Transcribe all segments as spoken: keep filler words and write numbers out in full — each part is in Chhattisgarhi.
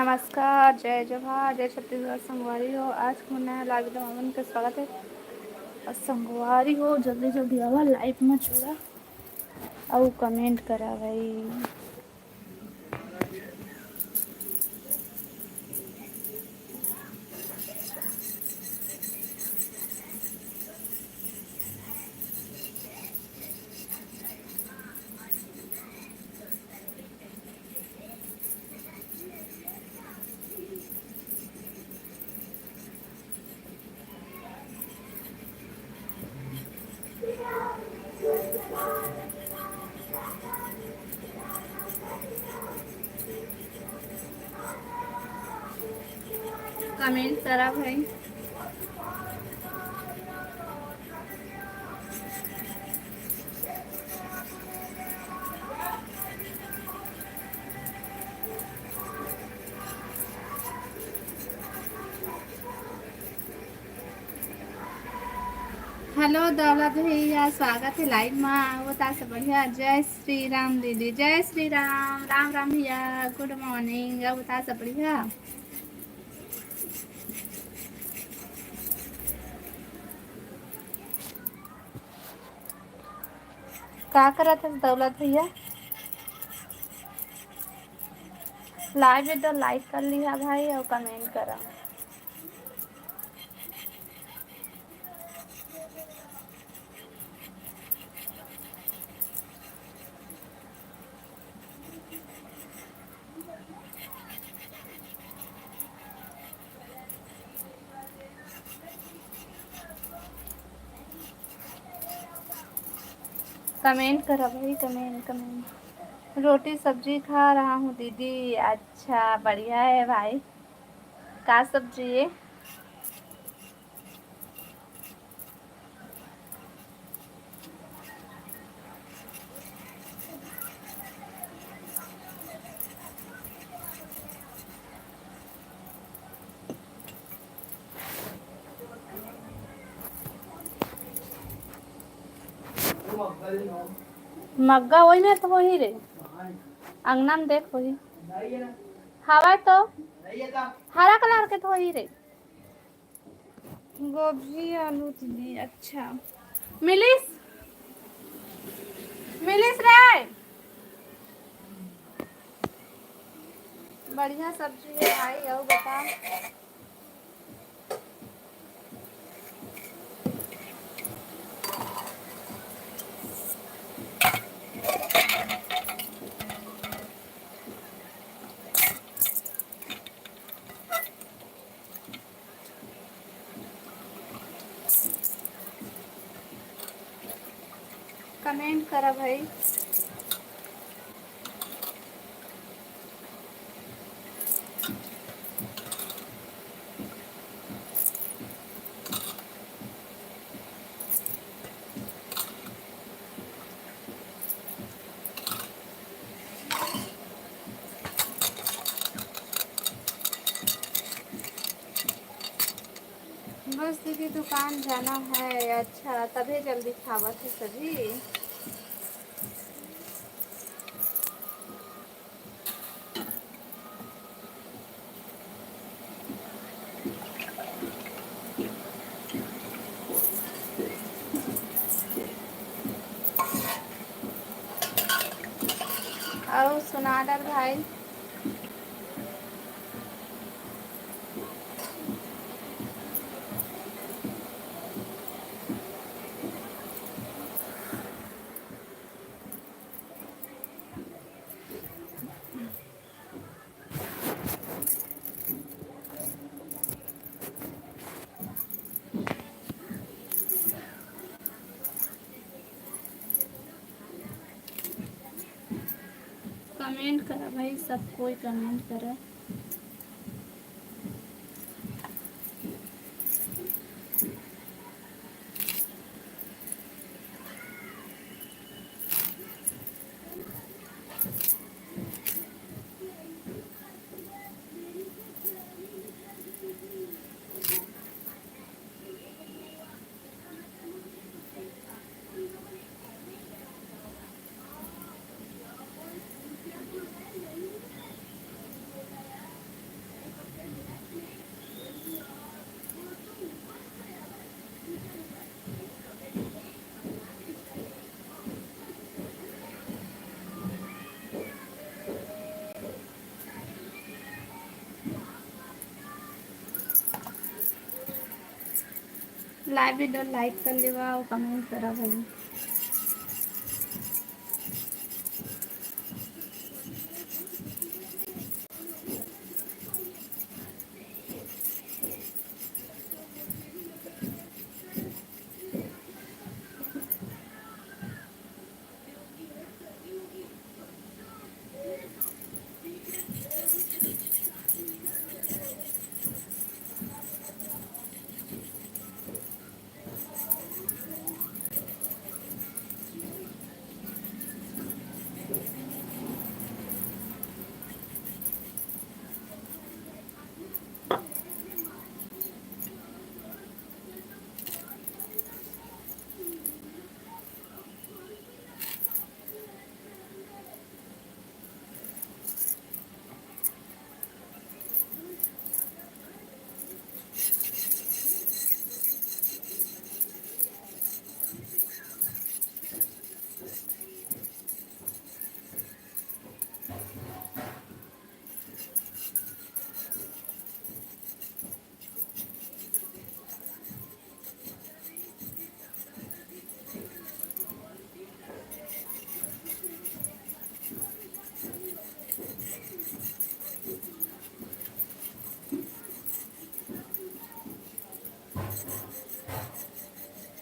नमस्कार, जय जोहार, जय छत्तीसगढ़ संगवारी हो। आज के नया live में आप मन के स्वागत है। और संगवारी हो, जल्दी जल्दी आवा live में जुड़ा अउ comment करा भाई। Comment करा भाई। Hello दौलत भैया, स्वागत है live मा। अउ बता सब बढ़िया? जय श्री राम दीदी, जय श्री राम। राम राम भैया, good morning। अउ बता सब बढ़िया? का करत हस दौलत भैया? Live में तो like कर लिहा भाई अउ comment करा। Comment करा भाई, comment, comment। रोटी सब्जी खा रहा हूँ दीदी। अच्छा, बढ़िया है भाई। का सब्जी है? मग्गा वही में तो वही रे, अंगना में देख वही हवा तो हरा कलर के तो वही रे। गोभी आलू तो नहीं, अच्छा। मिलिस, मिलिस रे। बढ़िया सब्जी है भाई, अउ बता। Comment करा भाई। बस दीदी, दुकान जाना है। अच्छा, तभे जल्दी खावत है सभी। अउ सुना डर भाई। Comment करा भाई, सब कोई comment करा। Live video like कर लेवा अउ comment करा भाई।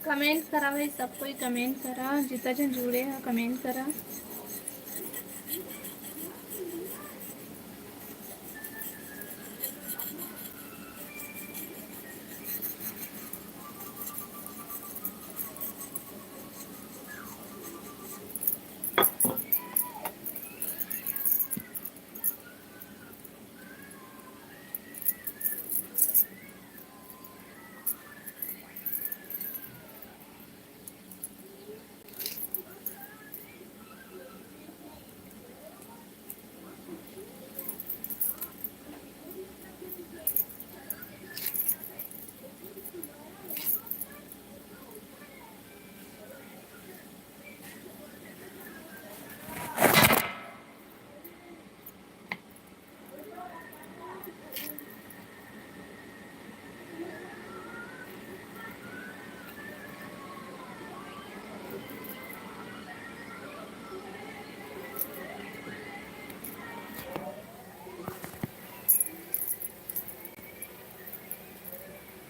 Comment करा भाई, सब कोई comment करा, जितना जन जुड़े हा comment करा।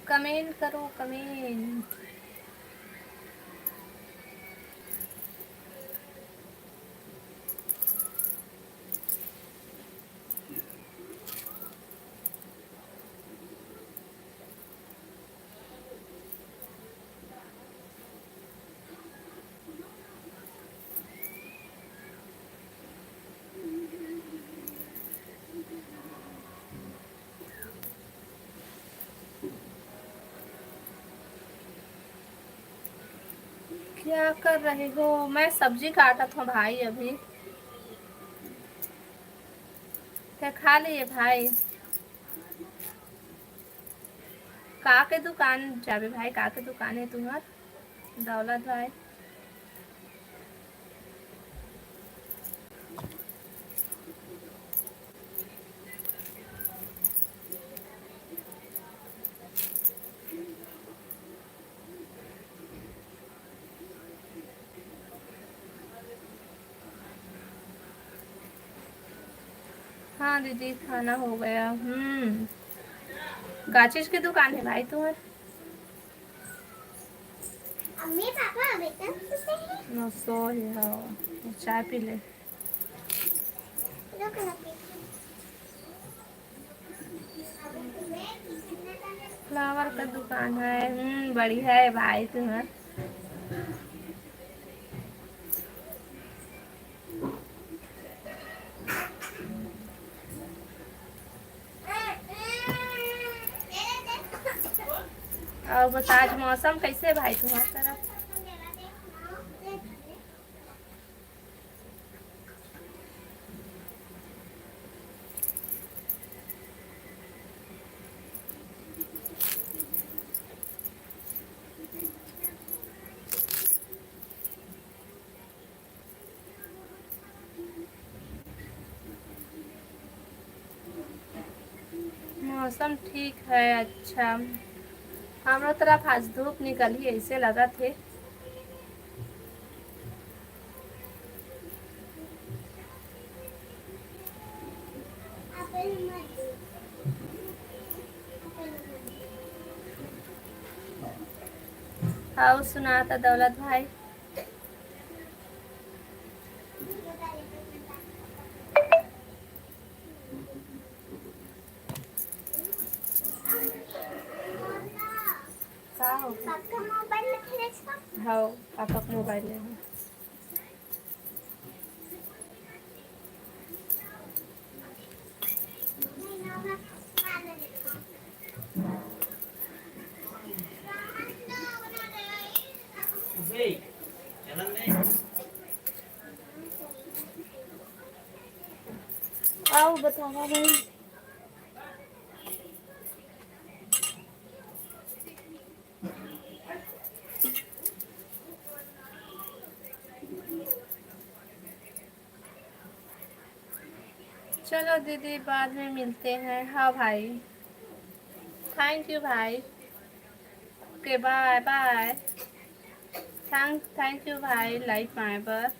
Comment करो, comment। क्या कर रहे हो? मैं सब्जी काटत हूँ भाई अभी। ते खा लिए भाई? का के दुकान जाबे भाई? का के दुकान है तुम्हार? दौलत भाई। हाँ दीदी, खाना हो गया। हम्म, का चीज के दुकान है भाई तुम्हार? मम्मी पापा अभी तक सोते हैं। ना, सो ही है, चाय पी ले। फ्लावर का दुकान है। हम्म, बढ़िया है भाई तुम्हार। और बता, आज मौसम कैसे है भाई तुम्हारे तरफ? मौसम ठीक है, अच्छा। हमरो तरफ आज धूप निकलही, ऐसे लगत हे। अउ सुनाता दौलत भाई। का हो? पापा के मोबाइल में खेले छ? हाँ, पापा के मोबाइल में। आओ, बतावा भाई। चलो दीदी, बाद में मिलते हैं। हाँ भाई, thank you भाई। OK, bye bye। Thank, thank you भाई, live में आए बर।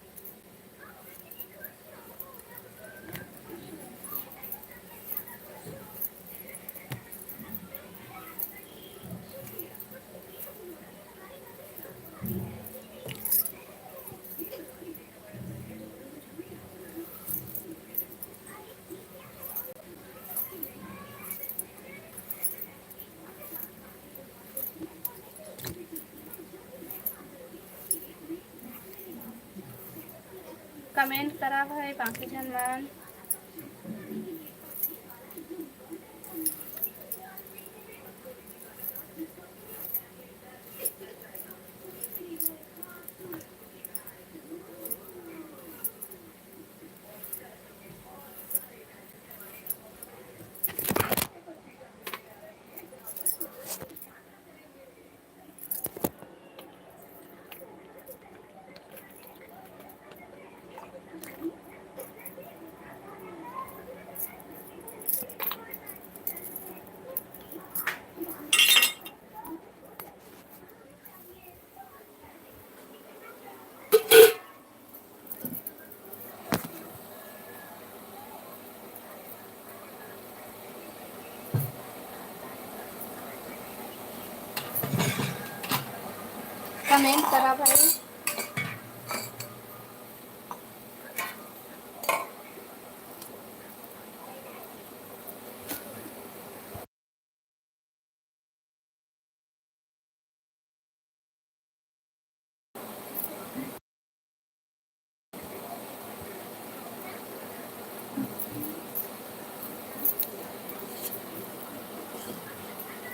Comment करा भाई, बाकी झन मन। Comment करा भाई।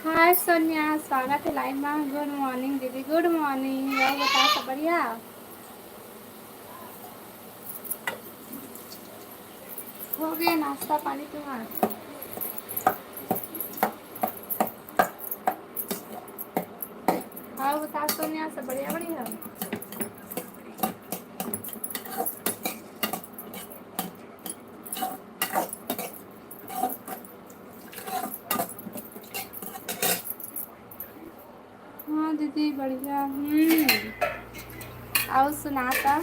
Hi सोनिया, स्वागत हे live मा। Good morning दीदी, good morning। अउ बता, सब बढ़िया? हो गया नाश्ता पानी तुम्हारा? हाँ, बता सोनिया, सब बढ़िया, बढ़िया। हाँ दीदी, बढ़िया। हम्म, अउ सुनाता।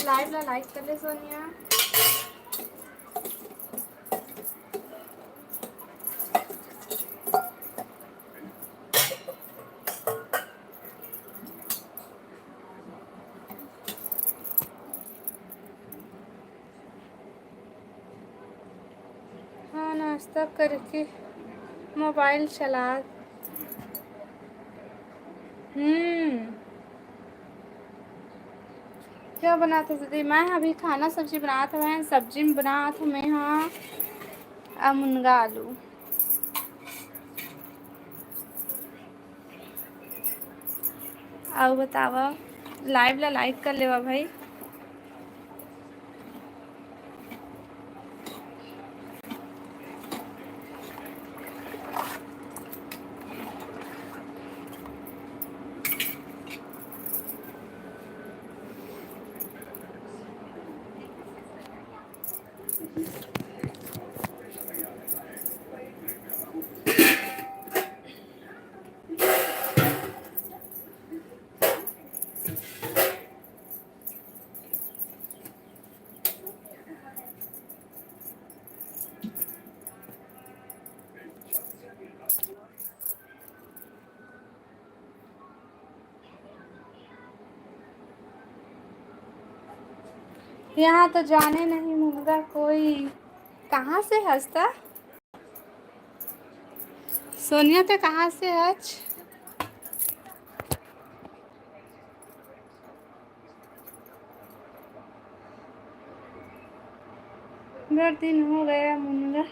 Live ला like कर ले सोनिया। हाँ, नाश्ता करके mobile चला। हम्म, क्या बनात हस दीदी? मैं अभी खाना सब्जी बनात हवं। सब्जी में बनात हवं मैं हा, आ, मुनगा आलू। अउ बतावा, live ला like कर लेवा भाई। यहाँ तो जाने नहीं मुनगा कोई। कहाँ से हस त? सोनिया, ते कहाँ से हच? बड़ दिन हो गया मुनगा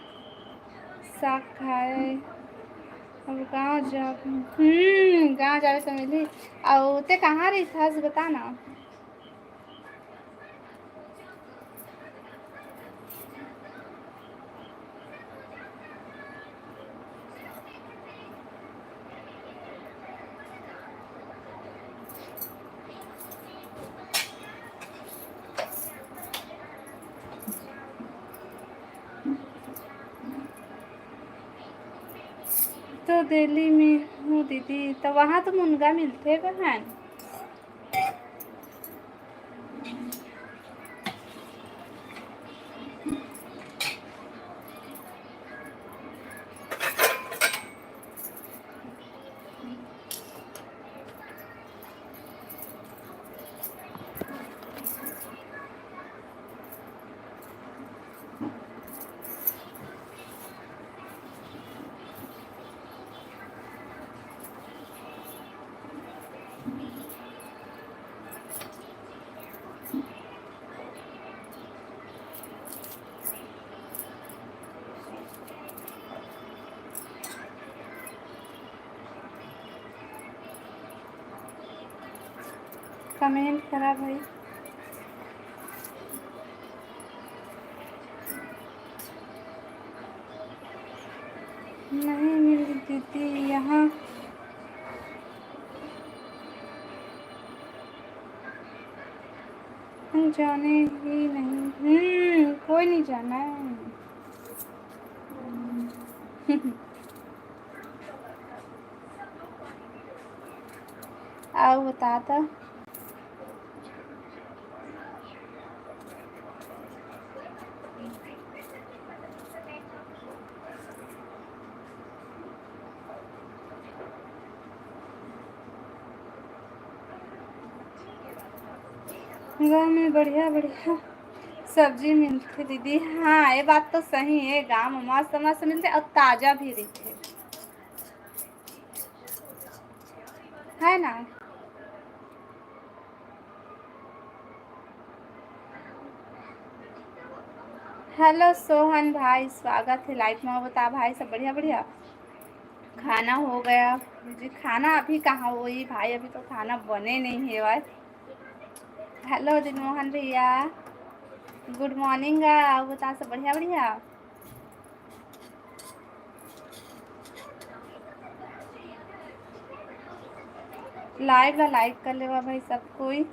साग खाए। अब गाँव जाब, हम्म, गाँव जाबे तो मिली। अउ ते कहाँ रहिथस, बता ना। तो दिल्ली में हूँ दीदी, तो वहाँ तो मुनगा मिलथे बहन। कमेंट करा भाई। नहीं मिली दीदी यहाँ, हम जाने ही नहीं। हम्म, कोई नहीं जाना है। अउ बता त। गाँव में बढ़िया बढ़िया सब्जी मिलथे दीदी। हाँ, ये बात तो सही है, गाँव में मस्त मस्त मिलथे अउ ताजा भी रहिथे, है ना? हेलो सोहन भाई, स्वागत है लाइव में। बता भाई, सब बढ़िया? बढ़िया। खाना हो गया जी, खाना अभी कहाँ होई भाई, अभी तो खाना बने नहीं है भाई। हेलो दिलमोहन भैया, गुड मॉर्निंग। अउ बता, सब बढ़िया? बढ़िया। लाइव ला लाइक कर लेवा भाई सब कोई।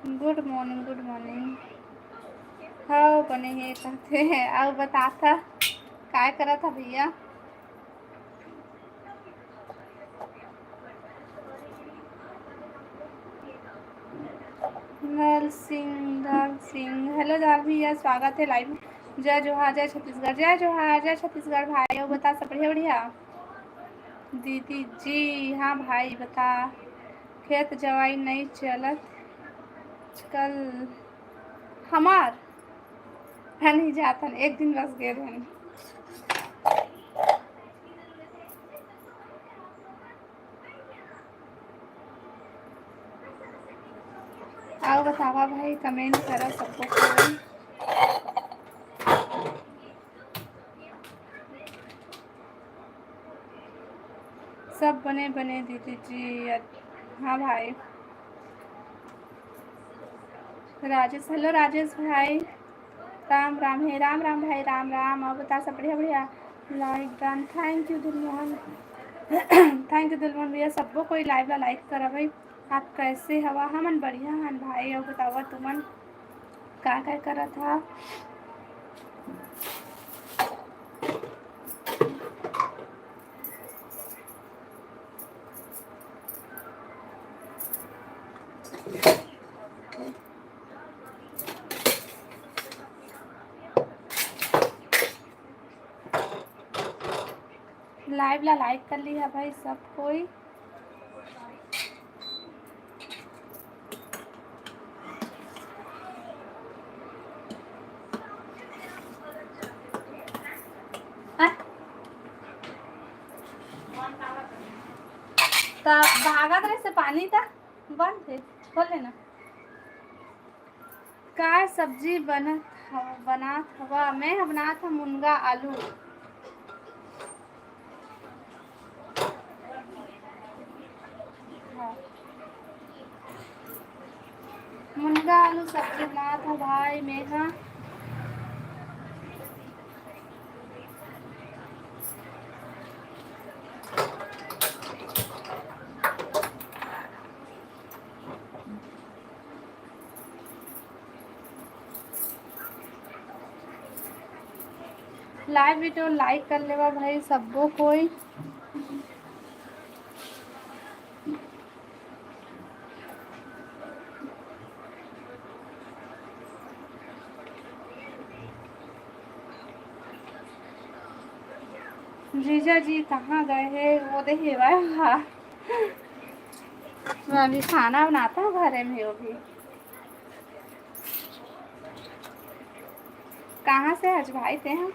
गुड मॉर्निंग, गुड मॉर्निंग। हाँ, बने हे कहते हैं। अउ बता था, काय करा था भैया? दल सिंह, दल सिंह, हेलो दल भैया, स्वागत है लाइव में। जय जोहार, जय छत्तीसगढ़, जय जोहार, जय छत्तीसगढ़ भाई। अउ बता, सब बढ़िया? बढ़िया दीदी जी। हाँ भाई, बता, खेत जवाई नहीं चलत कल हमार, है नहीं जातन, एक दिन बस गए रहन। अउ बतावा भाई, कमेंट करा सबको कोई। सब बने बने दीदी जी। हाँ भाई। राजेश, हेलो राजेश भाई, राम राम हे। राम राम भाई, राम राम। अउ बता, सब बढ़िया? बढ़िया। Like done, thank you Dilmohan. Thank you Dilmohan भैया। सबो कोई लाइव ला लाइक करा भाई। आप कैसे हवा? हमन बढ़िया हन भाई। अउ बतावा, तुमन का का करत हा? लाइव ला लाइक कर लिहा भाई सब कोई। त भागत रहे से पानी त बंद हे, खोल लेना। का सब्जी बनत हव-, बनात हवा? मैं ह बनात हव मुनगा आलू। हाँ। मुनगा आलू सब्जी बनात हव भाई मैं ह। Live video like कर लेवा भाई सब्बो कोई। जीजा जी कहाँ गए हे? वो दे हेवय हा। मैं अभी खाना बनाता हूँ घरे में, वो भी। कहाँ से हस भाई ते ह?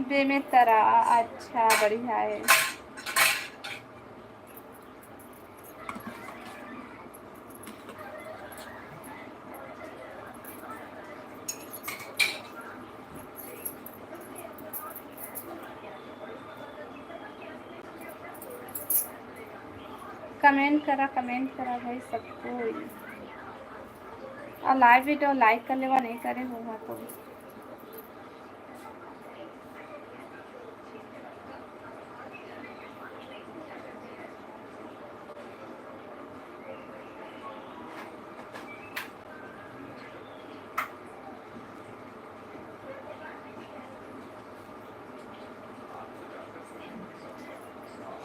बेमेतरा, अच्छा, बढ़िया है। Comment करा, comment करा भाई सबको। और live video like कर लेवा, नहीं करे हो तो।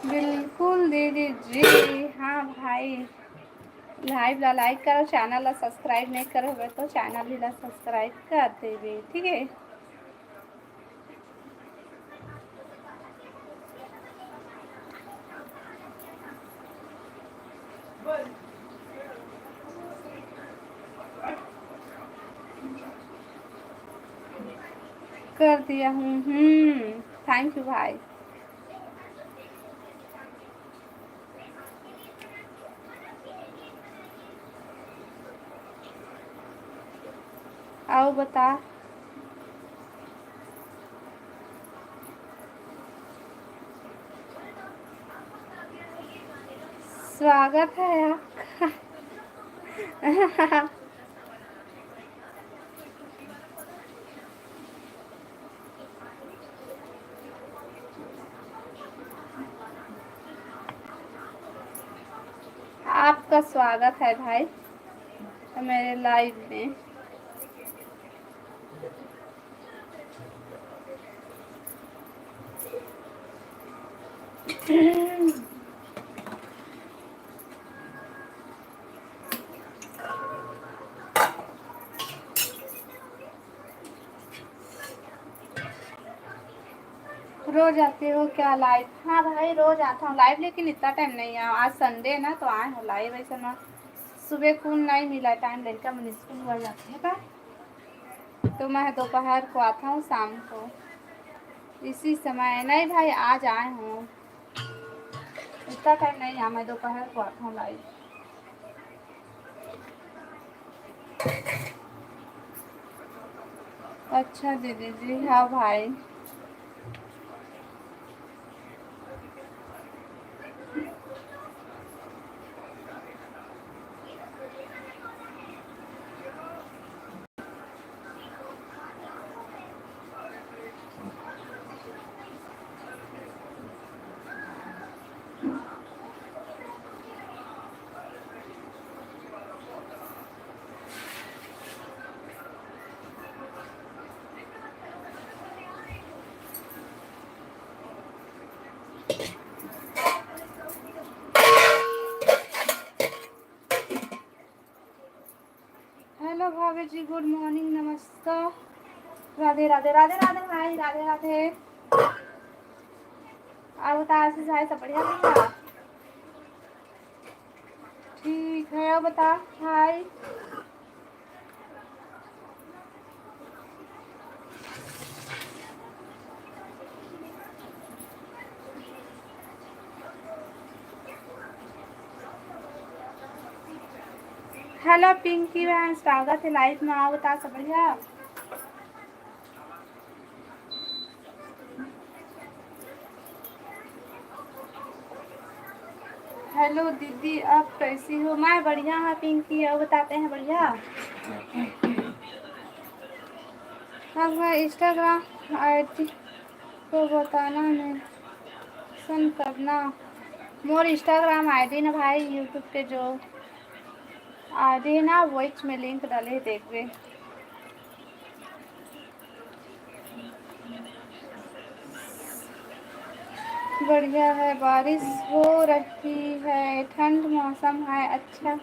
बिल्कुल दीदी जी, हाँ भाई, live ला like करो, channel ला subscribe नहीं करे हुए तो channel भी ला subscribe कर देवे, ठीक है। कर दिया हूँ। हम्म, thank you भाई। आओ बता। स्वागत है आपका। आपका स्वागत है भाई मेरे live में। रोज आते हो क्या live? हाँ भाई, रोज आता हूँ live, लेकिन इतना time नहीं आया। आज Sunday ना, तो आए हो live। ऐसा ना, सुबह कुन नहीं मिला time, लड़का मन स्कूल हुआ जाते हैं का, तो मैं दोपहर को आता हूँ, शाम को इसी समय। नहीं भाई, आज आए हूँ, इतना time नहीं आया, मैं दोपहर को आता हूँ live। अच्छा दीदी जी, हाँ भाई। Hello भाभी जी, good morning, नमस्कार, राधे राधे, राधे राधे भाई, राधे राधे। और बता आशीष भाई, सब बढ़िया भैया? ठीक है, बता। हाय। हेलो पिंकी बहन, स्वागत है लाइव में। आओ, बता, सब बढ़िया? हेलो दीदी, आप कैसी हो? मैं बढ़िया हाँ पिंकी, और बताते हैं, बढ़िया? अब मैं Instagram ID को बताना, mention करना। मोर Instagram ID ना भाई, YouTube के जो ID ना, वो में link डाले, देखबे। बढ़िया है, बारिश हो रही है, ठंड मौसम है। अच्छा,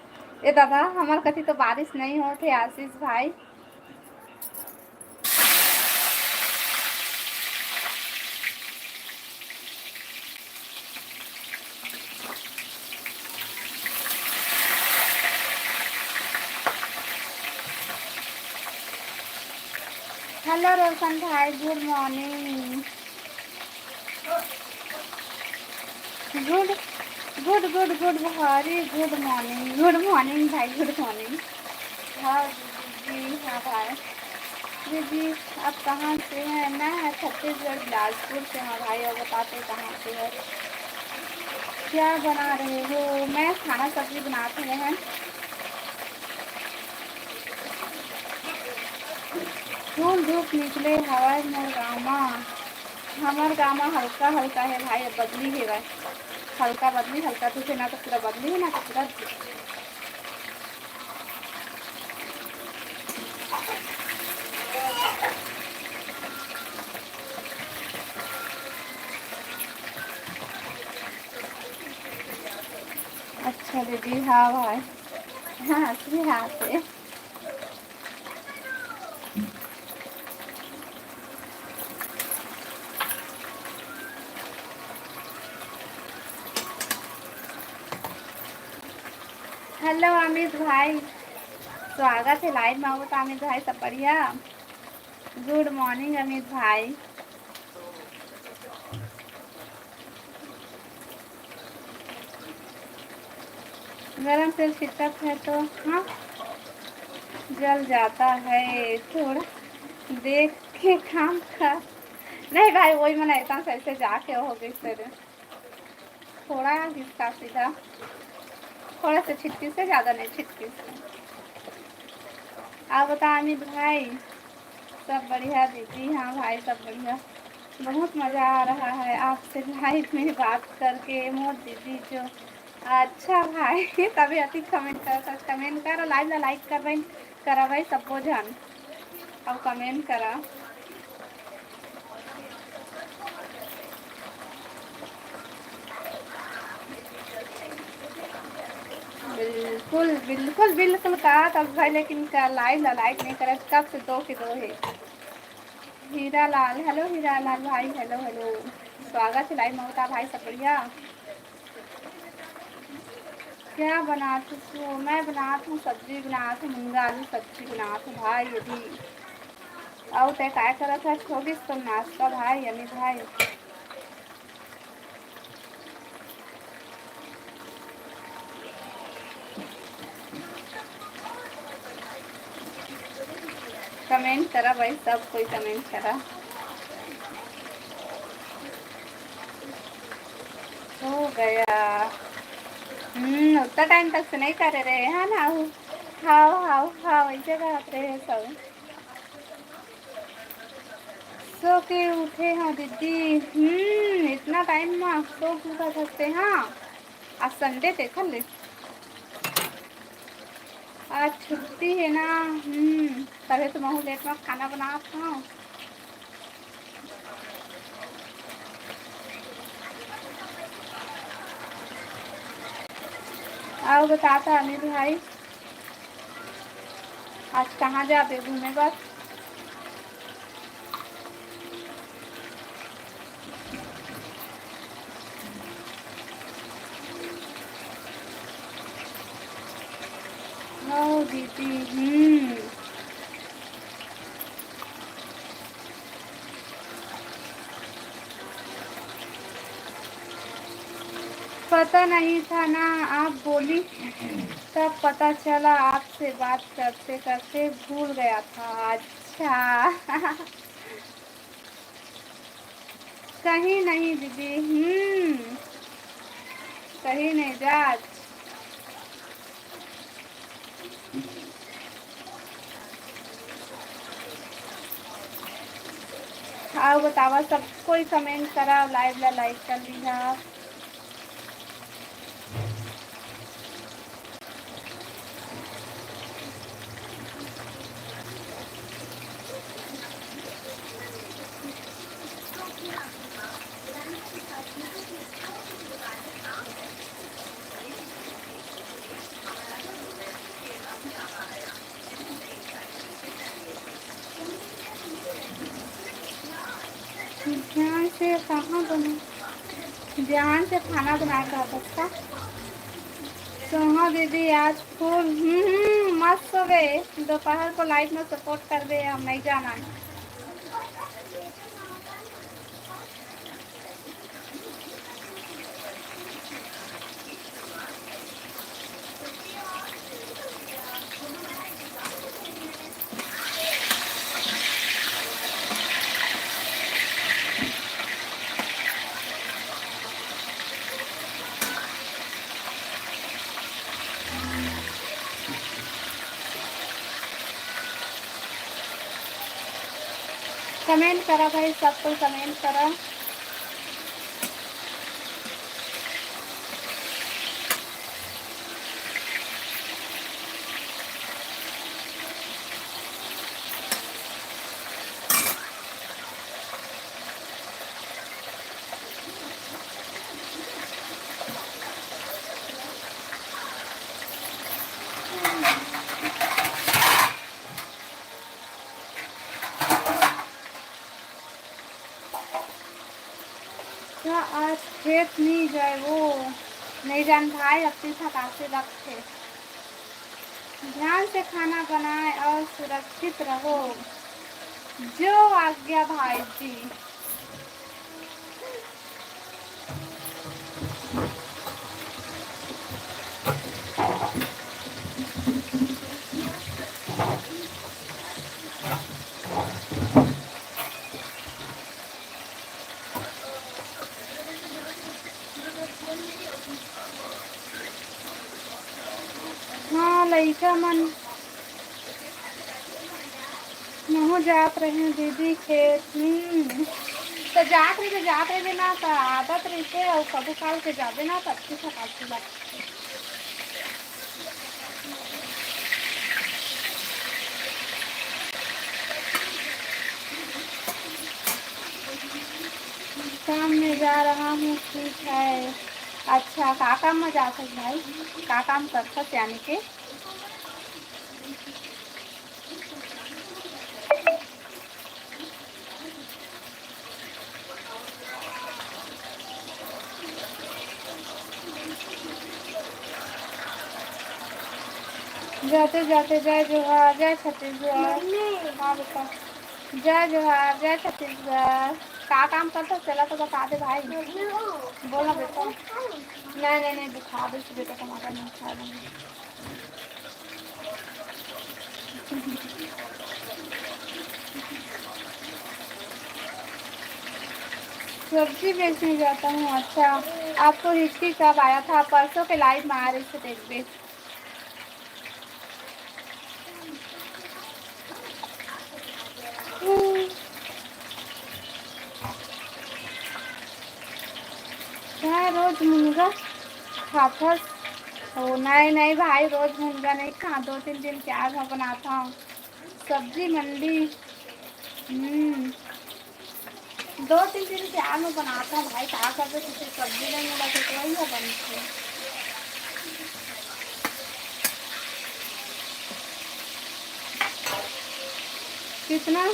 ए दादा, हमर कति तो बारिश नहीं होत हे, आशीष भाई। हेलो रोशन भाई, good morning। Good, good, good, good, very good morning। Good morning भाई, good morning। हाँ दीदी, हाँ भाई। दीदी, आप कहाँ से हैं? मैं है छत्तीसगढ़, बिलासपुर से। हाँ भाई, और बताते कहाँ से है, क्या बना रहे हो? मैं खाना सब्जी बनात हवे हैं। फूल धूप निकले हवय मोर गाँव मा। हमर गाँव मा हल्का हल्का है भाई, अब बदली हेवय। हल्का बदली, हल्का धूप है, ना तो पूरा बदली है, ना तो पूरा धूप। अच्छा दीदी, हाँ भाई, हाँ, असली हाथ है। हेलो अमित भाई, स्वागत है लाइव में। आओ तो अमित भाई, सब बढ़िया? गुड मॉर्निंग अमित भाई। गरम तेल छिटकत है तो हाँ, जल जाता है। थोड़ा देख के काम कर। नहीं भाई, वही मन ऐसा ऐसे जाके हो गई सर। थोड़ा इसका सीधा, थोड़ा सा छिटकी से, ज़्यादा नहीं, छिटकी से। आप बता अमित भाई, सब बढ़िया दीदी? हाँ भाई, सब बढ़िया। बहुत मज़ा आ रहा है आपसे लाइव में बात करके, मोर दीदी जो। अच्छा भाई, तभी अति कमेंट कर, कमेंट कर, लाइव ला लाइक कर भाई, करा भाई सबो झन, अउ कमेंट करा। बिल्कुल, बिल्कुल, बिल्कुल का तब भाई, लेकिन का लाइव ला लाइक नहीं करत, कब से दो के दो है। हीरा लाल, हेलो हीरा लाल भाई, हेलो, हेलो, स्वागत है लाइव। ममता भाई, सब बढ़िया? क्या बनात हो? मैं बनात हूँ, सब्जी बनात हूँ, मुनगा आलू सब्जी बनात हूँ भाई अभी। अउ तै काय करत हस? हो गिस तो नाश्ता भाई, अमित भाई? कमेंट करा भाई, सब कोई कमेंट करा। हो गया। हम्म, उतना टाइम तक से नहीं करे रहे हैं ना। हाव, हाव, हाव, ऐसे करत रहे सब। सो के उठे हो दीदी? हम्म, इतना टाइम में सो के उठा सकते हैं? आज संडे देखा ले, आज छुट्टी है ना। हम्म, तभी तो महू लेट में खाना बनात हूँ। अउ बता तो अनिल भाई, आज कहाँ जाबे घूमे बर? दीदी। हम्म। पता नहीं था ना, आप बोली तब पता चला, आपसे बात करते करते भूल गया था। अच्छा। कहीं नहीं दीदी, हम्म, कहीं नहीं जात। अउ बतावा, सब कोई comment करा, live ला like कर लिहा। ध्यान से कहाँ बना, ध्यान से खाना बनाए का बच्चा। सोहा दीदी आज फुल, हम्म, हम्म, मस्त सोबे। दोपहर को live में support करबे, हम नहीं जाना। Comment करा भाई, सब कोई comment करा। का आज खेत नहीं जाए वो? नहीं जान भाई, अपनी थकासी रखे। ध्यान से खाना बनाए और सुरक्षित रहो। जो आज्ञा भाई जी। हाँ, लइका मन, महूँ जात रहें दीदी खेत। हम्म, तो जात रहिबे, जात रहिबे ना, तो आदत रहिथे, अउ कभू काल के जाबे ना, तो अच्छी थकासी लगथे। काम में जा रहा हूँ, ठीक है। अच्छा, का काम में जात हस भाई? का काम करथस यानी के? जाते जाते जय जोहार, जय छत्तीसगढ़। हाँ बेटा, जय जोहार, जय छत्तीसगढ़। का काम करथस तेला तो बता दे भाई। बोल ना बेटा। नहीं, नहीं, नहीं, दिखा दे बेटा, टमाटर नहीं खाए। सब्जी बेचने जाता हूँ। अच्छा, आपको हिचकी कब आया था? परसों के live में आ रहे थे, देख देख। का रोज मुनगा खाथस? ओ, नहीं, नहीं भाई, रोज मुनगा नहीं खा, दो तीन दिन के आग में बनाता हूँ। सब्जी मंडी, हम्म, दो तीन दिन के आग में बनाता हूँ भाई, का करबे, तुझे सब्जी नहीं मिला तो वही है बनते। कितना?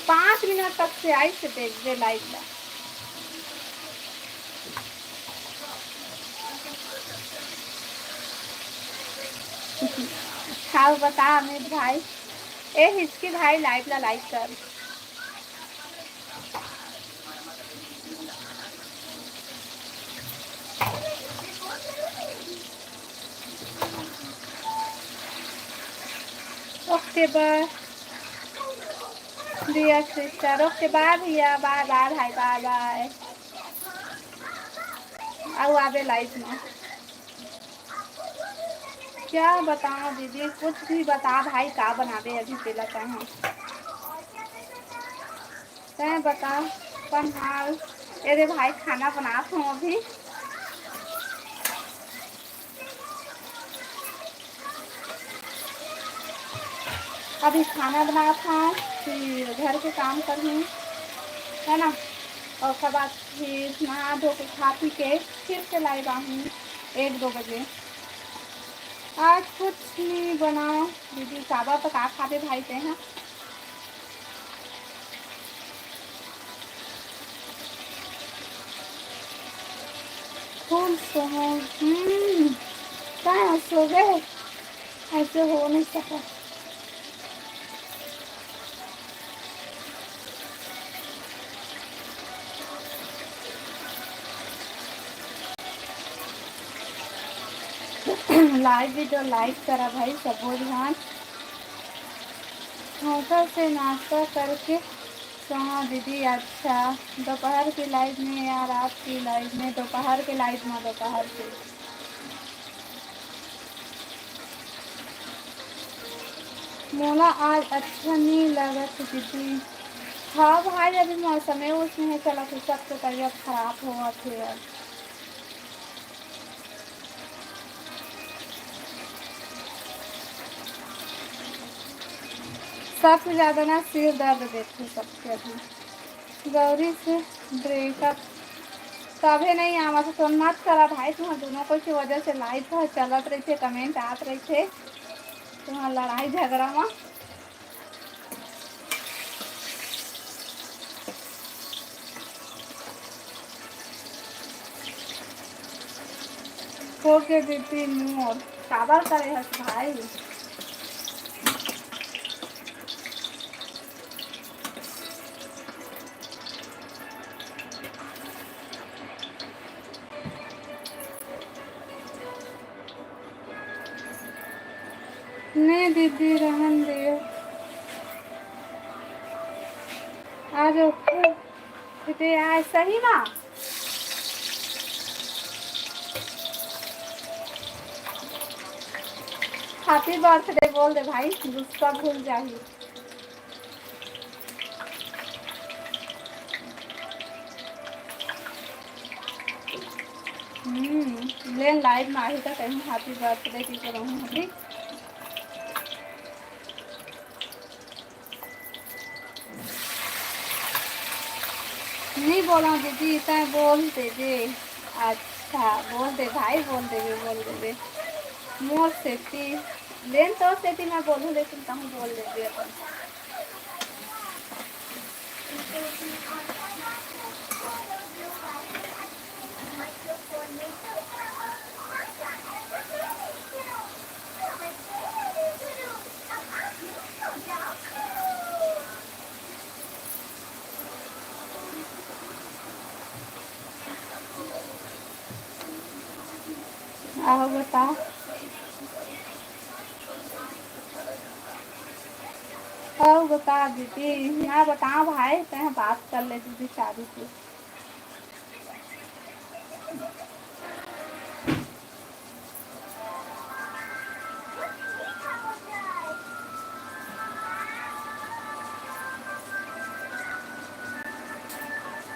पाँच मिनट तक से आई से देख दे live ला। हाव बता अमित भाई, ए हिचकी भाई live ला like कर। OK bye dear sister, OK bye भैया, bye bye भाई, bye bye। अउ आबे live में। क्या बताओ दीदी, कुछ भी बता भाई, का बनाबे अभी तेला तैं? तैं बता अपन हाल। ए रे भाई, खाना बनात हूँ अभी। अभी खाना बनात हूँ, फिर घर के काम करहूँ, है ना? और उसके बाद फिर नहा धो के, खा पी के फिर से live आहूँ एक दो बजे। आज कुछ नहीं बनाओ दीदी, काबर तो का खाबे भाई तैं हा? फुल सोहर, हम्म, का सोबे? ऐसे हो नहीं सका। Live video like करा भाई सबो झन। छोटा से नाश्ता करके सोहा दीदी। अच्छा, दोपहर के live में या रात के live में? दोपहर के live में, दोपहर के। मोला आज अच्छा नी लगत दीदी। हाँ भाई, अभी मौसमे उसने चलत हे, सबके तबीयत खराब होवत हे अब। सबसे ज्यादा ना सिर दर्द देथे सबके अभी। गौरी से breakup तभे नहीं आवत हे, तो मत करा भाई, तुम्हार दोनों कोई की वजह से live ह चलत रहिथे, comment आत रहिथे, तुम्हार लड़ाई झगड़ा मा। हो गे दीदी मोर, काबर करे हस भाई? नहीं दीदी, रहन दियो। आज ओके दीदी, आज सही मा happy birthday बोल दे भाई, गुस्सा भूल जाही। हम्म, लेन live में आही त कहीं happy birthday की तो रहूं, ठीक? नहीं बोला दीदी, तय बोल दे दे। अच्छा, बोल दे भाई, बोल देबे, बोल देबे। मोर सेती, लेन तो सेती मैं बोलूं, लेकिन कहूं बोल देबे अपन। आहो बता। अउ बता दीदी, ना बता भाई, तैं बात कर ले दीदी चारू से।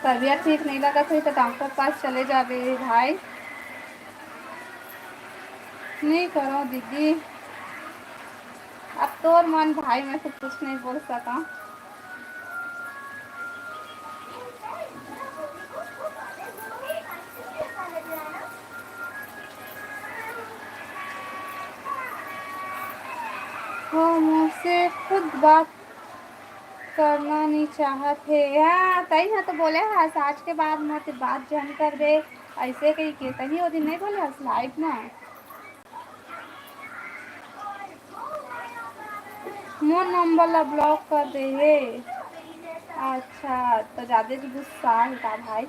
तबीयत ठीक नहीं लगत होही तो डॉक्टर पास चले जाबे भाई। नहीं करो दीदी, अब तोर मन भाई, मैं तो कुछ नहीं बोल सका। वो मुझसे खुद बात करना नहीं चाहत हे। हाँ, तई हाँ तो बोले हस, आज के बाद मत बात झन करबे, ऐसे कही के तही ओ दिन नहीं बोले हस live में। मोर नंबर ला ब्लॉक कर दे हे। अच्छा, तो जादे गुस्सा हे का भाई?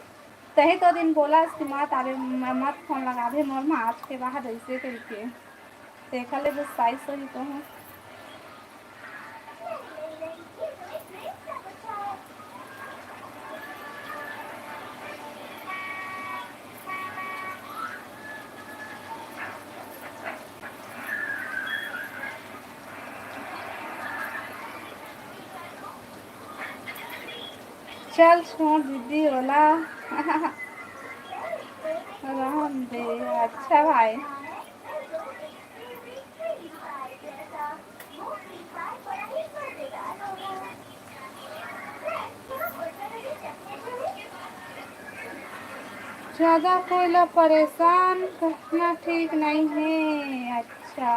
तही तो दिन बोला कि मत आबे, म-, मत फोन लगाबे मोर माँ आज के बाद ऐसे करके। देखा ले गुस्साइस होही तो हूँ। चल छोड़ दीदी ओला। रहन दे। अच्छा भाई। ज्यादा कोई ला परेशान करना ठीक नहीं है। अच्छा,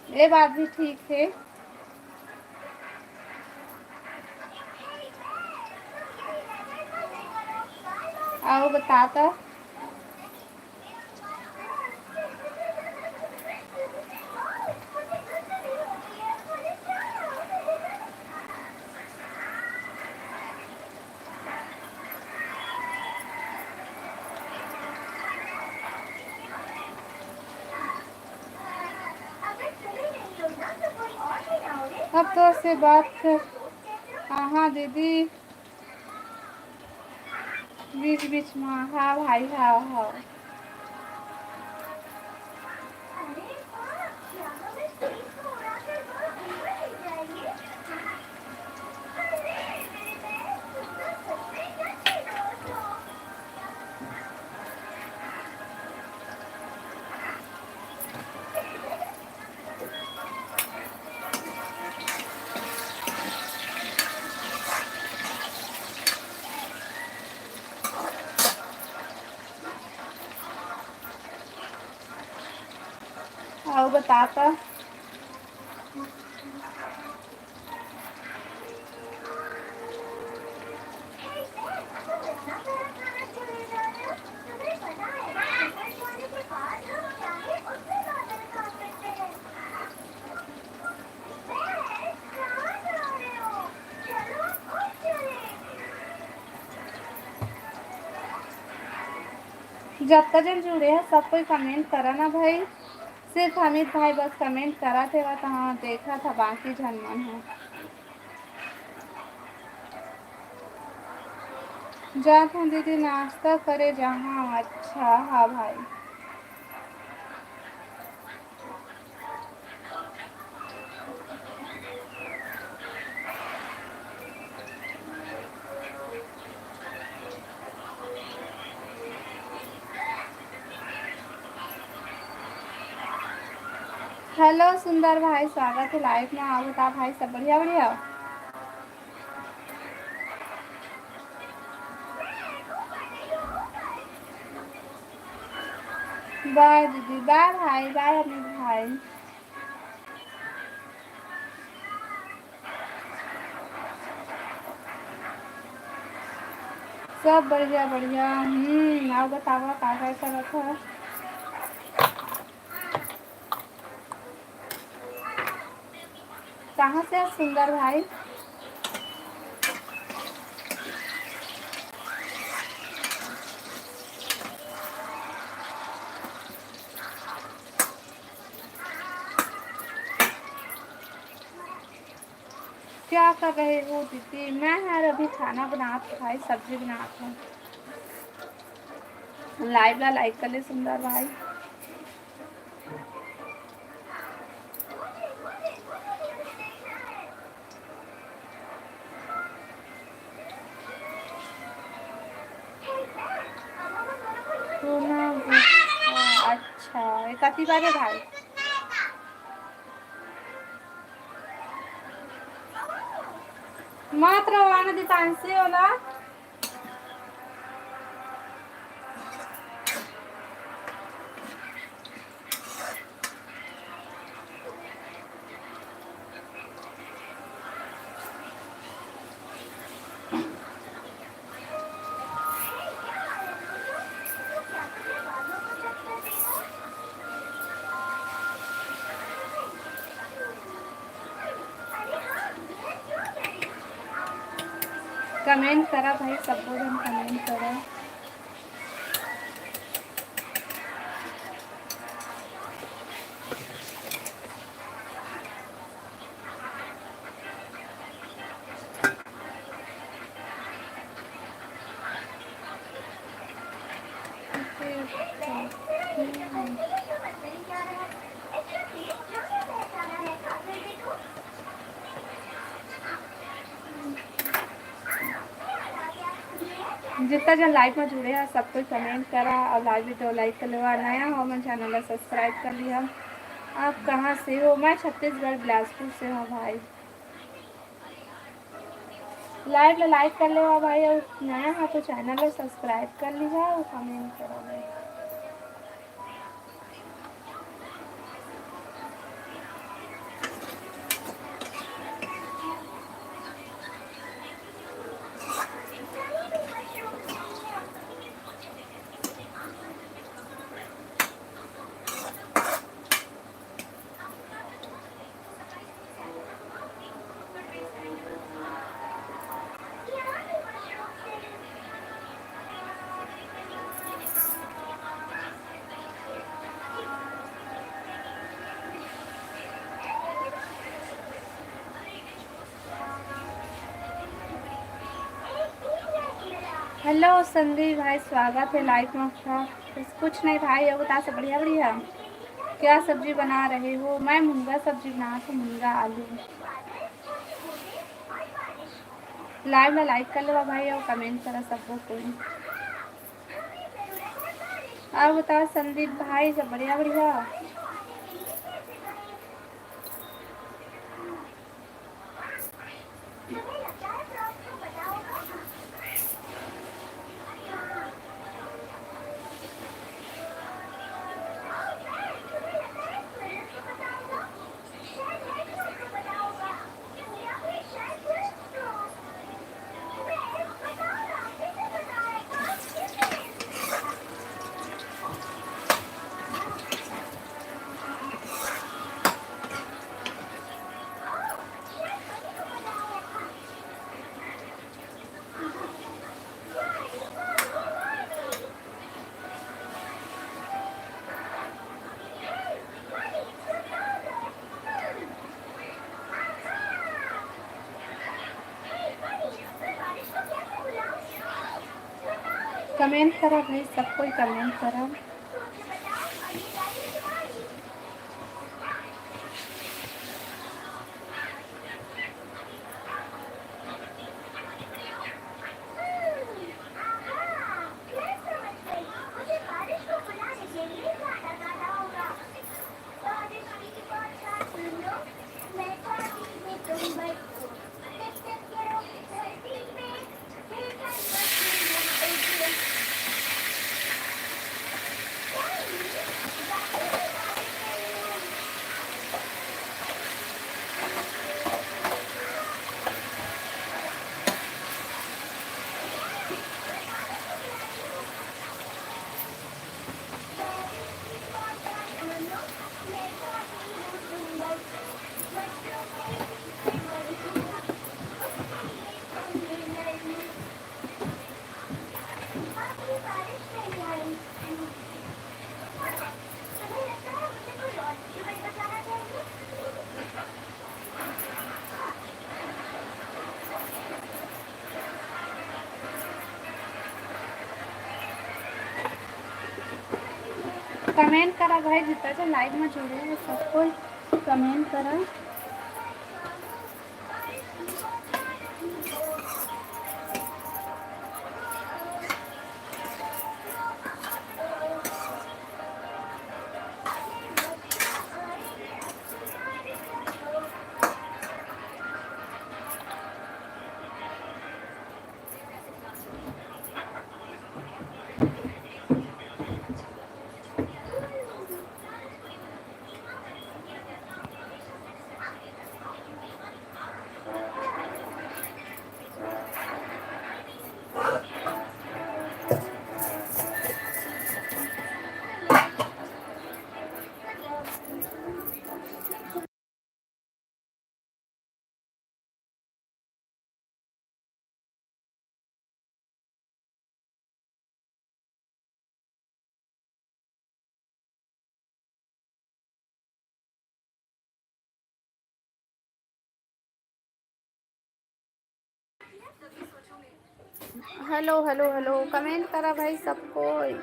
ये बात भी ठीक है। अउ बता तो। अब तो से बात कर। हाँ, हाँ, दीदी। बीच-बीच में, हाँ भाई, हाँ, हाँ। अउ बता तो। जतका जन जुड़े हे, सब कोई कमेंट करा ना भाई। सिर्फ अमित भाई बस कमेंट करत हे, त हाँ, देखत ह, बाकी झन मन ह। जात हूँ दीदी, नाश्ता करे जहाँ। अच्छा, हाँ भाई। हेलो सुंदर भाई, स्वागत है लाइव में। अउ बता भाई, सब बढ़िया, बढ़िया? बाय दीदी, बाय भाई, बाय अमित भाई। सब बढ़िया, बढ़िया। हम्म, अउ बतावा, का, का करत ह? कहाँ से है सुंदर भाई? क्या कर रहे हो दीदी? मैं हर अभी खाना बनात हूँ भाई, सब्जी बनात हूँ। लाइव ला लाइक कर ले सुंदर भाई। सोना गुप्ता, अच्छा, ये कति बार है भाई? मात्र वाला दीपांशी वाला। कमेंट करा भाई, सबको झन कमेंट करा। जितना जन लाइव में जुड़े हैं, सब कोई कमेंट करा और लाइव वीडियो लाइक कर लेवा। नया हो मन, चैनल ला सब्सक्राइब कर लिहा। आप कहाँ से हो? मैं छत्तीसगढ़ बिलासपुर से हूँ भाई। लाइव ला लाइक कर लेवा भाई, और नया हो तो चैनल ला सब्सक्राइब कर लिहा और कमेंट करा भाई। हेलो संदीप भाई, स्वागत है लाइव में आपका। कुछ नहीं भाई, और बता, सब बढ़िया? बढ़िया। क्या सब्जी बना रहे हो? मैं मुनगा सब्जी बनात हूँ, मुनगा आलू। लाइव में लाइक कर लेवा भाई और कमेंट करा सबको कोई। और बताओ संदीप भाई, सब बढ़िया? बढ़िया। कमेंट करा भाई, सब कोई कमेंट करा। कमेंट करा भाई, जितना जो लाइव में जुड़े हैं सबको कमेंट करा। हेलो, हेलो, हेलो, कमेंट करा भाई सब कोई।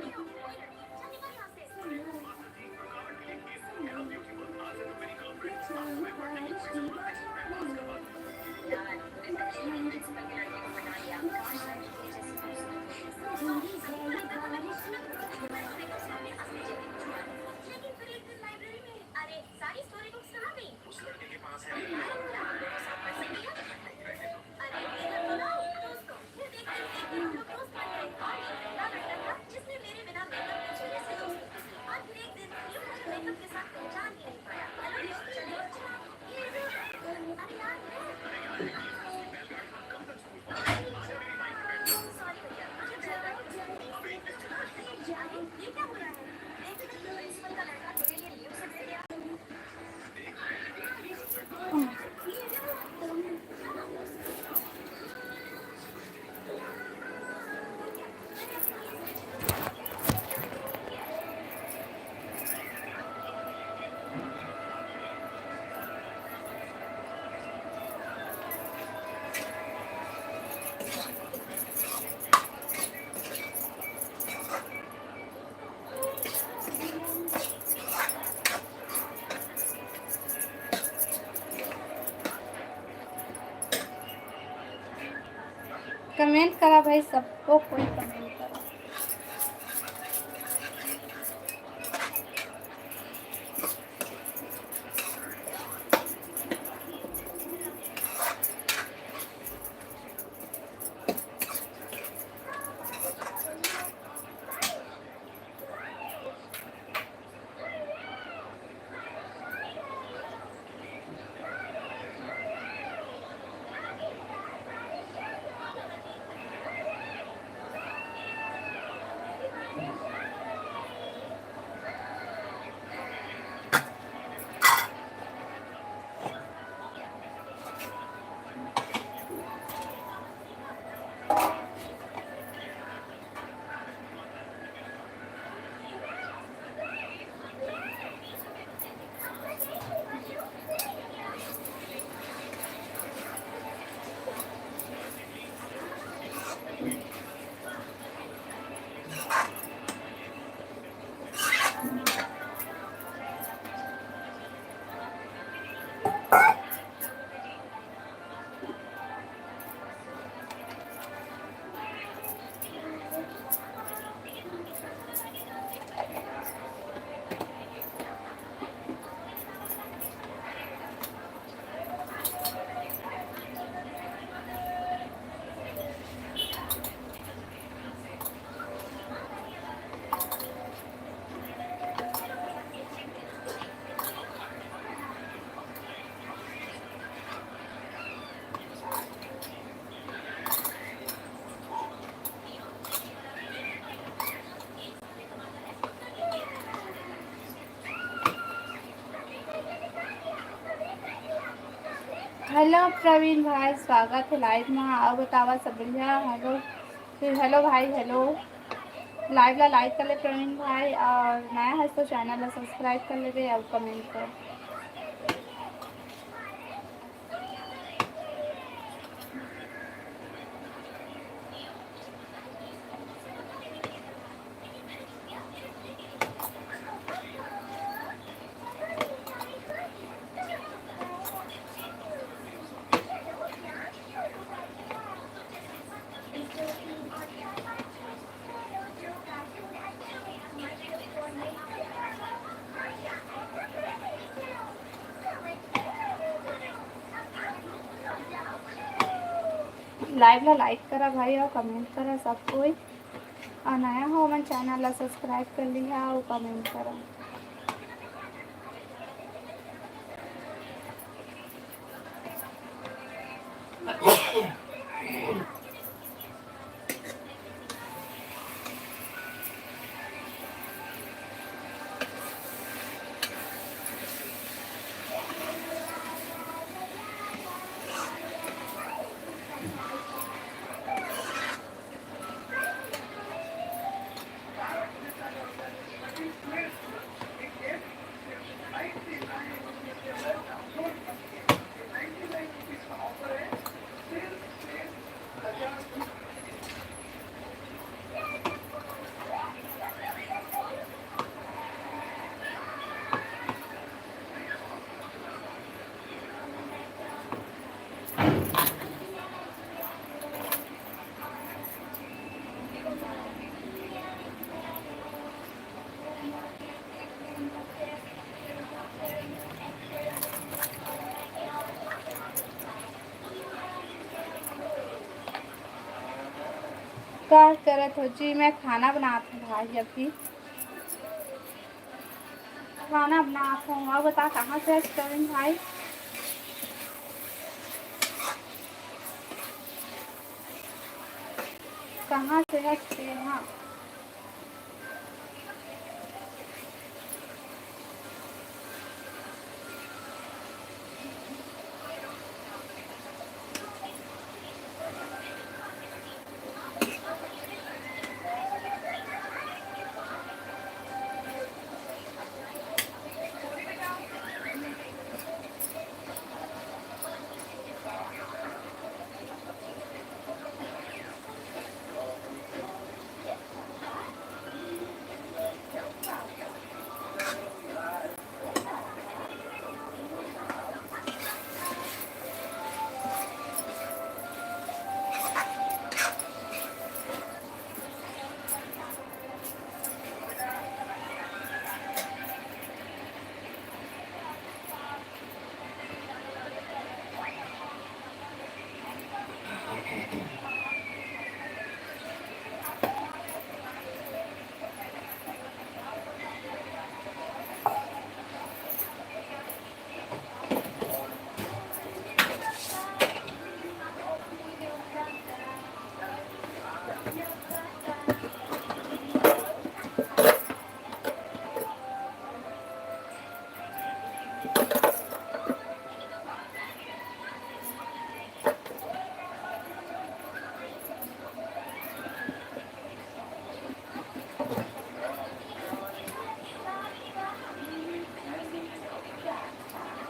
कमेंट करा भाई, सबको कोई कमेंट करा। हेलो प्रवीण भाई, स्वागत है लाइव में। और बतावा, सब बढ़िया? हेलो, फिर हेलो भाई, हेलो। लाइव ला लाइक कर ले प्रवीण भाई, और नया है तो चैनल ला सब्सक्राइब कर लेबे और कमेंट कर। लाइव ला लाइक करा भाई, और कमेंट करा सब कोई। और नया हो, हमन चैनल ला सब्सक्राइब कर लिहा और कमेंट करा। का करत हो जी? मैं खाना बनात हूँ भाई, अभी खाना बनात हूँ। और बता, कहाँ से हस प्रवीण भाई? कहाँ से हस तेहा?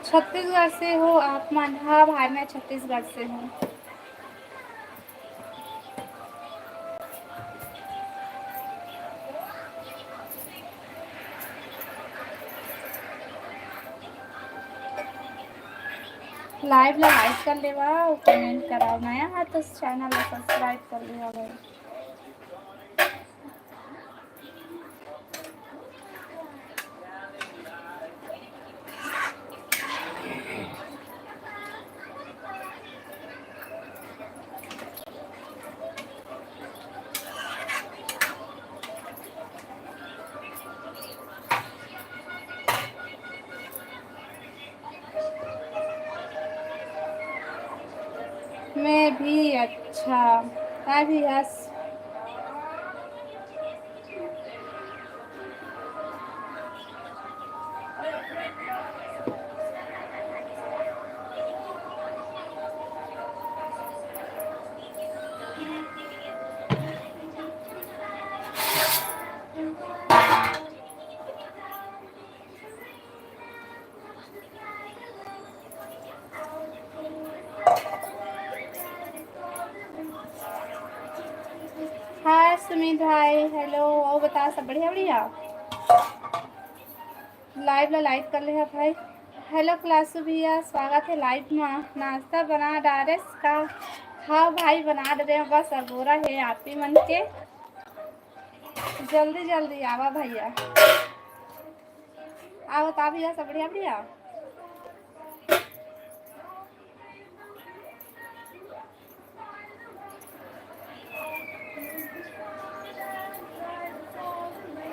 छत्तीसगढ़ से हो आप मन? हाँ भाई, मैं छत्तीसगढ़ से हूँ। Live ला like कर लेवा अउ comment कराओ, नया है तो channel ला subscribe कर लेवा भाई। मैं भी अच्छा, मैं भी हस। हाय सुमित भाई, hello। अउ बता, सब बढ़िया बढ़िया? Live ला like कर ले हा भाई। Hello क्लासू भैया, स्वागत है live मा। नाश्ता बना डारेस का? हाँ भाई, बना डरे हँव, बस अगोरा हे आपी मन के। जल्दी जल्दी आवा भैया। अउ बता भैया, सब बढ़िया बढ़िया?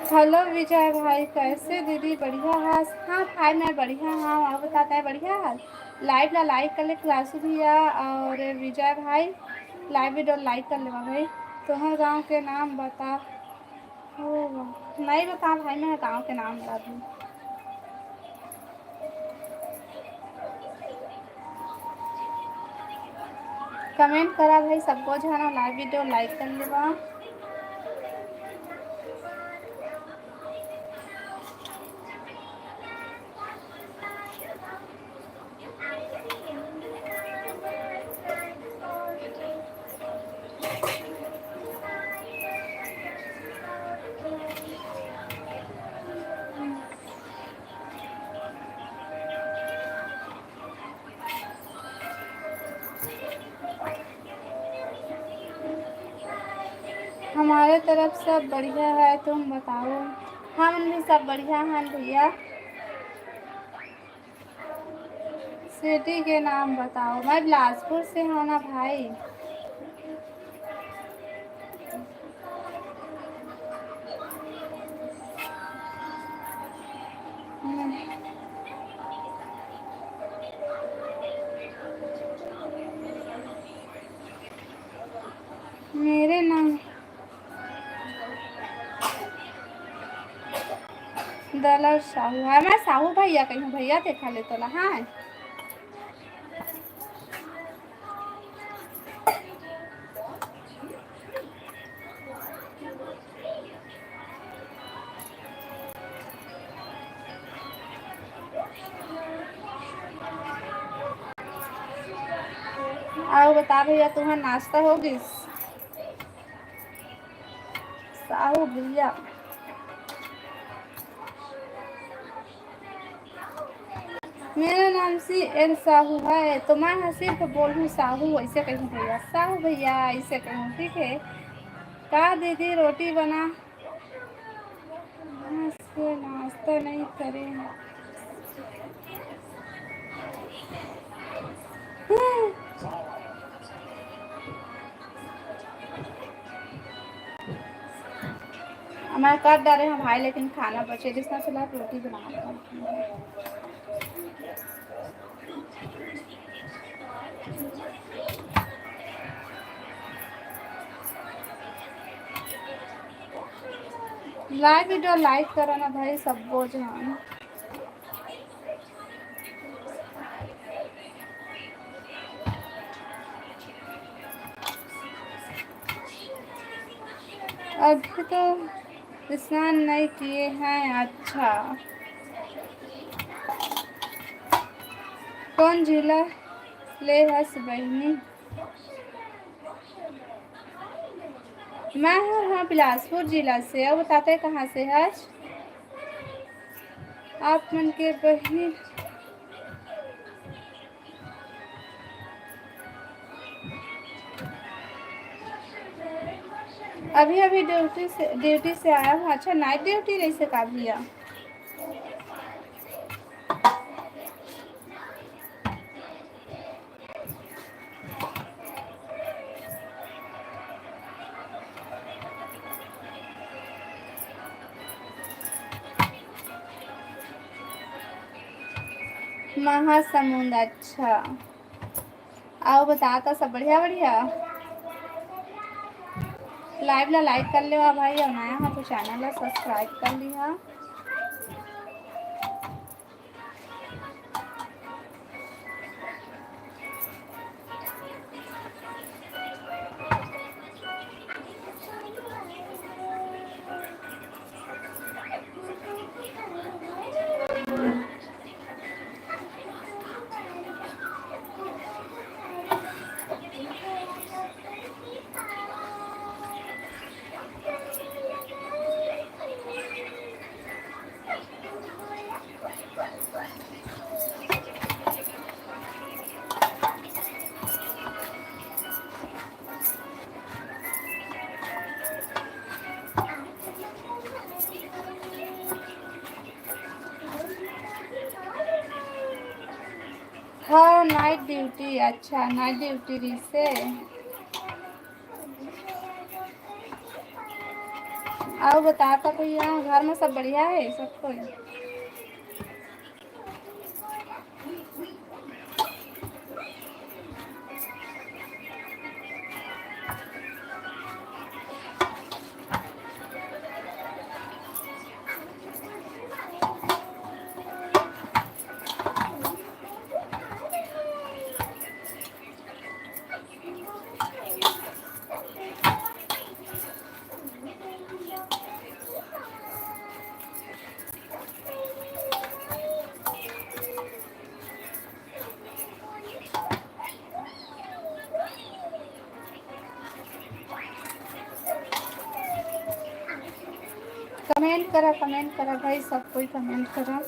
Hello विजय भाई, कैसे दीदी, बढ़िया हस? हाँ भाई, मैं बढ़िया हँव। अउ बता, तैं बढ़िया हस? Live ला like कर ले क्लासू भैया अउ विजय भाई, live video like कर लेवा भाई। तोहर गाँव के नाम बता। ओ, नहीं बता भाई, मैं गाँव के नाम बता दूँ। Comment करा भाई, सबको झन live video like कर लेवा। हमारे तरफ सब बढ़िया है, तुम बताओ। हमन भी सब बढ़िया हन भैया। City के नाम बताओ। मैं बिलासपुर से हँव ना भाई। डॉलर साहू है, मैं साहू भैया कही हूँ, भैया देखा ले तोला, हाँ। अउ बता भैया, तुम्हार नाश्ता हो गिस? साहू भैया, मेरा नाम सी एन साहू है, तो मैं ह सिर्फ बोलहूँ साहू, ऐसे कहूँ भैया, साहू भैया, ऐसे कहूँ, ठीक है। का दीदी, रोटी बना? आज के नाश्ता नहीं करे। मैं कर डारे हँव भाई, लेकिन खाना बचे रिहिस ना, फिलहाल रोटी बना। Live video like करो ना भाई, सबो झन। अभी तो स्नान नहीं किए हैं। अच्छा, कौन जिला ले हस बहिनी? मैं हूँ, हाँ, बिलासपुर जिला से। अब बताते कहाँ से हस आप मन के बहिनी? अभी अभी ड्यूटी से, ड्यूटी से आया हूँ। अच्छा, नाइट ड्यूटी रहिसे का भैया? महासमुंद, अच्छा। अउ बता, त सब बढ़िया, बढ़िया? Live ला like कर लेवा भाई, अउ नया हो तो channel ला subscribe कर लिहा। हाँ, night duty, अच्छा, night duty रिहिसे। अउ बता त भैया, घर में सब बढ़िया हे, सब कोई? Comment करा, comment करा भाई, सब कोई comment करा।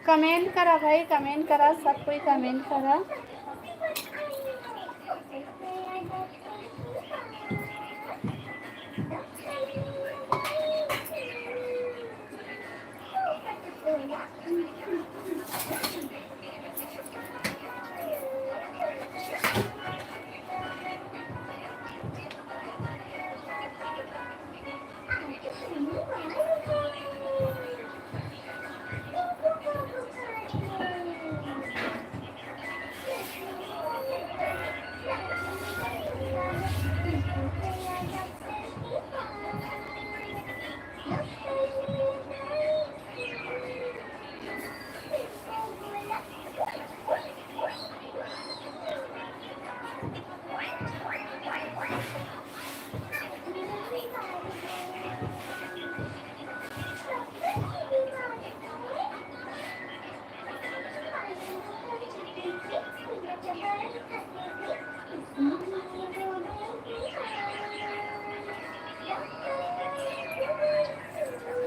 Comment करा भाई, comment करा, सब कोई comment करा।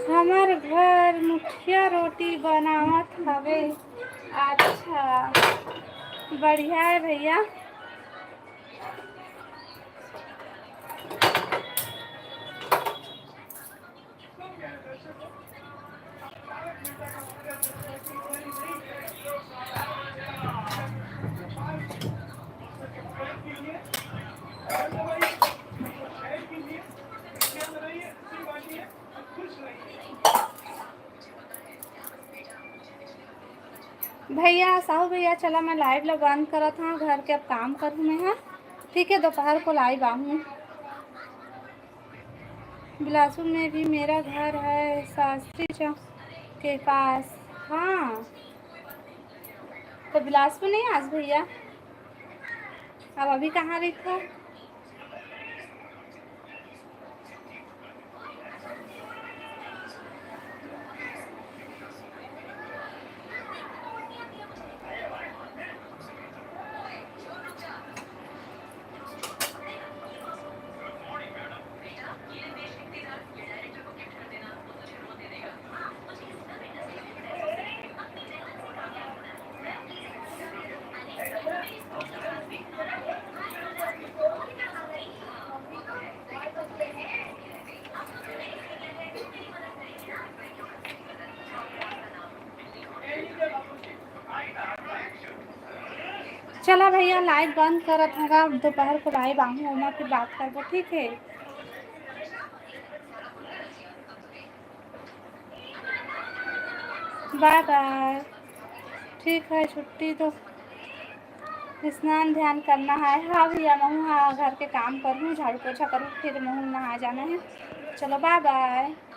हमर घर मुखिया रोटी बनावत हवे। अच्छा, बढ़िया है भैया। भैया, साहू भैया, चला मैं live ला बंद करत हँव, घर के अब काम करहूँ मैं ह। ठीक है, दोपहर को live आहूँ। बिलासपुर में भी मेरा घर है शास्त्री चौक के पास। हाँ, तो बिलासपुर नहीं आज भैया, अब अभी कहाँ रहिथो? चला भैया, live बंद करत हँव गा, दोपहर को live आहूँ, ओमा फिर बात करबो, ठीक है? Bye bye। ठीक है, छुट्टी तो स्नान ध्यान करना है। हाँ भैया, महूँ हाँ घर के काम करहूँ, झाड़ू पोछा करहूँ, फिर महूँ नहा जाना है। चलो, bye bye।